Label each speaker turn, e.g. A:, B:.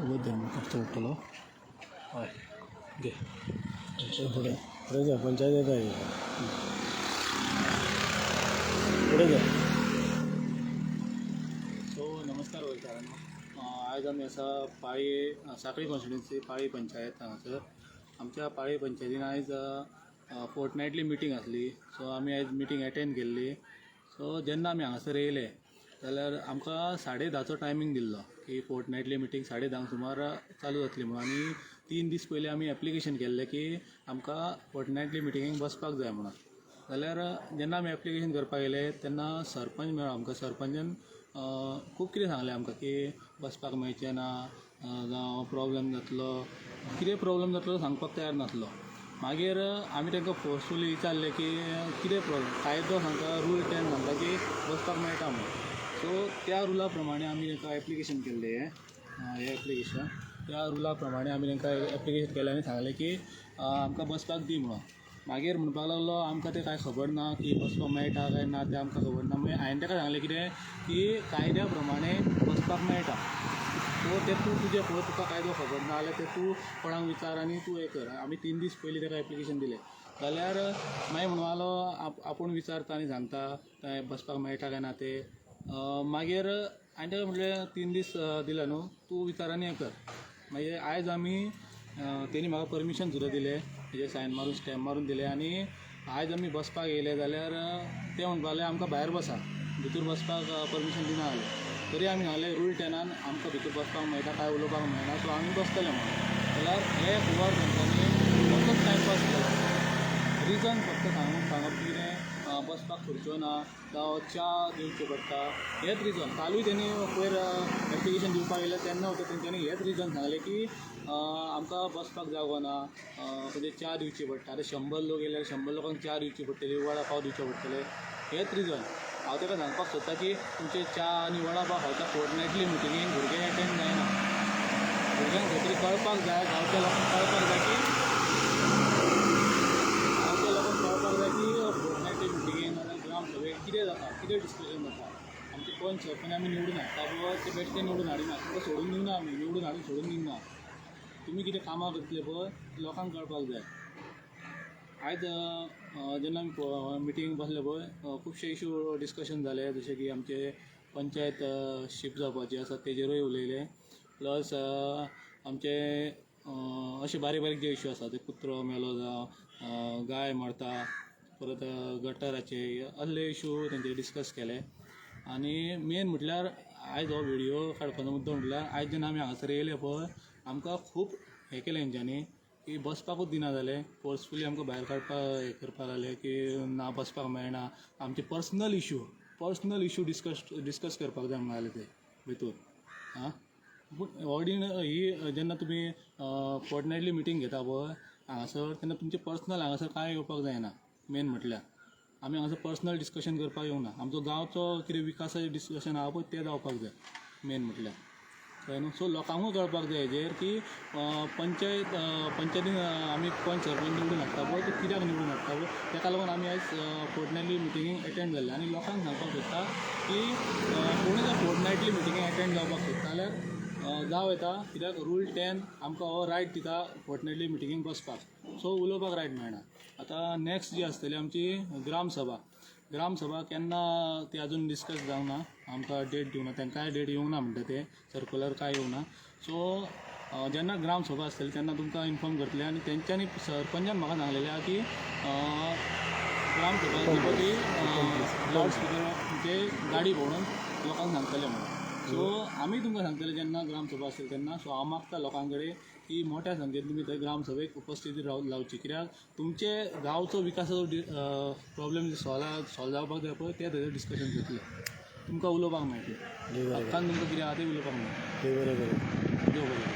A: बद्दल करचो पडटलो.
B: हय, घे.
A: फुडें फुडें जा, पंचायत येता. फुडें जा.
B: सो नमस्कार गोंयकारांनो. आयज आमी आसा पाळये, साखळी कॉन्स्टिट्युन्सी, पाळी पंचायत. हांगासर आमच्या पाळये पंचायतीन आयज फोर्टनायटली मिटींग आसली. सो आमी आयज मिटींग एटेंड केल्ली. सो जेन्ना आमी हांगासर येयले जाल्यार आमकां 10:30चो टायमींग दिल्लो की फोर्टनायटली मिटींग 10:30 सुमार चालू जातली म्हणून. आनी 3 दीस पयलीं आमी एप्लिकेशन केल्लें की आमकां फोर्टनायटली मिटिंगेक बसपाक जाय म्हणून. जाल्यार जेन्ना आमी एप्लिकेशन करपाक गेले तेन्ना सरपंच मेळ्ळो आमकां. सरपंचान खूब कितें सांगलें आमकां की बसपाक मेळचें ना जावं प्रॉब्लम जातलो. कितें प्रॉब्लम जातलो तो सांगपाक तयार नासलो. मागीर आमी तांकां फोर्सफुली विचारलें की कितें प्रॉब्लम? कायदो सांगता, रूल 10 सांगता की बसपाक मेळटा म्हणून. सो त्या रुला प्रमाणे आमी तांकां एप्लिकेशन केल्लें. हें हें एप्लिकेशन, त्या रुला प्रमाणे आमी तांकां एप्लिकेशन केलें आनी सांगलें की आमकां बसपाक दी म्हणून. मागीर म्हणपाक लागलो, आमकां तें कांय खबर ना की बसपाक मेळटा काय ना तें आमकां खबर ना. मागीर हांवें ताका सांगलें कितें की कायद्या प्रमाणे बसपाक मेळटा. सो तें तूं तुजें पळय, तुका कायदो खबर ना जाल्यार तें तूं कोणाक विचार आनी तूं हें कर. आमी 3 दीस पयलीं ताका एप्लिकेशन दिलें. जाल्यार मागीर म्हणपाक लागलो, आपूण विचारता आनी सांगता काय बसपाक मेळटा काय ना तें. मागीर हांवें ताका म्हटलें, 3 दीस दिले न्हू, तूं विचार आनी हें कर. मागीर आयज आमी तेणी म्हाका परमिशन सुद्दां दिलें, तेजेर सायन मारून, स्टॅम्प मारून दिलें. आनी आयज आमी बसपाक येयले जाल्यार ते म्हणपाक लागले, आमकां भायर बसा, भितर बसपाक परमिशन दिना जाले. तरी आमी सांगलें, रूल 10न आमकां भितर बसपाक मेळटा, कांय उलोवपाक मेळना, सो आमी बसतले म्हणून. जाल्यार एक वर तेंच्यांनी असोच टायमपास केलो. रिजन फक्त सांगून सांगप कितें, बसपाक खुर्च्यो ना जावं च्या दिवची पडटा, हेच रिजन. कालूय तेणी पयर एप्लिकेशन दिवपाक येयले तेन्ना सुद्दां तेंच्यांनी हेच रिजन सांगलें की आमकां बसपाक जागो ना, म्हणजे च्या दिवची पडटा. आतां 100 लोक येयल्यार 100 लोकांक च्या दिवची पडटली, वडा पाव दिवचे पडटले, हेच रिजन. हांव ताका सांगपाक सोदता की तुमचे च्या आनी वडा पाव खावच्या फोर्टनायटली मिटिंगेक भुरगे एटेंड जायना. भुरग्यांक खंय तरी कळपाक जाय, गांवच्या लोकांक कळपाक जाय की, गांवच्या लोकांक कळपाक जाय की फोर्टनायटली मिटिंगेक नाजाल्यार ग्राम सभेक कितें जाता, कितें डिस्कशन जाता. आमचे पंच सरपंच आमी निवडून हाडटा पळय, ते बेश्टे निवडून हाडिना. तुमकां सोडून दिवना आमी, निवडून हाडून सोडून दिवना. तुमी कितें कामां करतले पळय, लोकांक कळपाक जाय. आयज जेन्ना आमी मिटींग बसले पळय, खुबशे इशू डिस्कशन जाले, जशे की आमचे पंचायत शिफ्ट जावपाची आसा तेजेरूय उलयले. प्लस आमचे अशे बारीक बारीक जे इशू आसा ते, कुत्रो मेलो जावं गाय मरता, परत गटराचे, असले इशू तेंचे डिस्कस केले. आनी मेन म्हटल्यार आयज हो व्हिडियो काडपाचो मुद्दो म्हटल्यार, आयज जेन्ना आमी हांगासर येयले पळय, आमकां खूब हें केलें तेंच्यांनी की बसपाकूच दिना जाले. फोर्सफुली आमकां भायर काडपाक हें करपाक लागले की ना, बसपाक मेळना. आमचे पर्सनल इशू डिस्कस करपाक जाय म्हणून लागले ते भितूर. आं, पूण ऑर्डिन ही जेन्ना तुमी फोर्टनायटली मिटींग घेता पळय हांगासर, तेन्ना तुमचें पर्सनल हांगासर कांय येवपाक जायना. मेन म्हटल्यार आमी हांगासर पर्सनल डिस्कशन करपाक येवना. आमचो गांवचो कितें विकासाचें डिस्कशन आहा पळय, तें जावपाक जाय मेन म्हटल्यार. कळ्ळें न्हू? सो लोकांकूय कळपाक जाय हेजेर की पंचायतीन आमी पंच सरपंच निवडून हाडटा पळय, ते कित्याक निवडून हाडटा पळय, तेका लागून आमी आयज फोर्टनायटली मिटिंगेक एटेंड जाल्ले. आनी लोकांक सांगपाक सोदता की कोणूय जर फोर्टनायटली मिटिंगेक एटेंड जावपाक सोदता जाल्यार जावं येता, कित्याक रूल 10 आमकां हो रायट दिता फोर्टनायटली मिटिंगेक बसपाक. सो उलोवपाक रायट मेळना. आतां नेक्स्ट जी आसतली आमची ग्रामसभा, ग्रामसभा केन्ना ती अजून डिस्कस जावंक ना. आमकां डेट दिवना, तांकांय डेट येवंक ना म्हणटा ते, सर्कुलर कांय येवंक ना. सो जेन्ना ग्रामसभा आसतली तेन्ना तुमकां इन्फॉर्म करतले. आनी तेंच्यांनी, सरपंचान म्हाका सांगलेलें आहा की ग्रामसभा आसली पळय ती लावड स्पिकर म्हणजे गाडी भोंवडोवन लोकांक सांगतले म्हणून. सो आमी तुमकां सांगतले जेन्ना ग्रामसभा आसतली तेन्ना. सो हांव मागता लोकां कडेन की मोठ्या संख्येन तुमी थंय ग्रामसभेक उपस्थिती लावची, कित्याक तुमचे गांवचो विकासाचो प्रॉब्लम सॉल्व जावपाक जाय पळय, ते थंय डिस्कशन जातलें, तुमकां उलोवपाक मेळटलें.
A: देव बरें.
B: हक्कान तुमकां कितें आहा तें उलोवपाक मेळटलें.
A: देव बरें करूं.
B: देव बरें.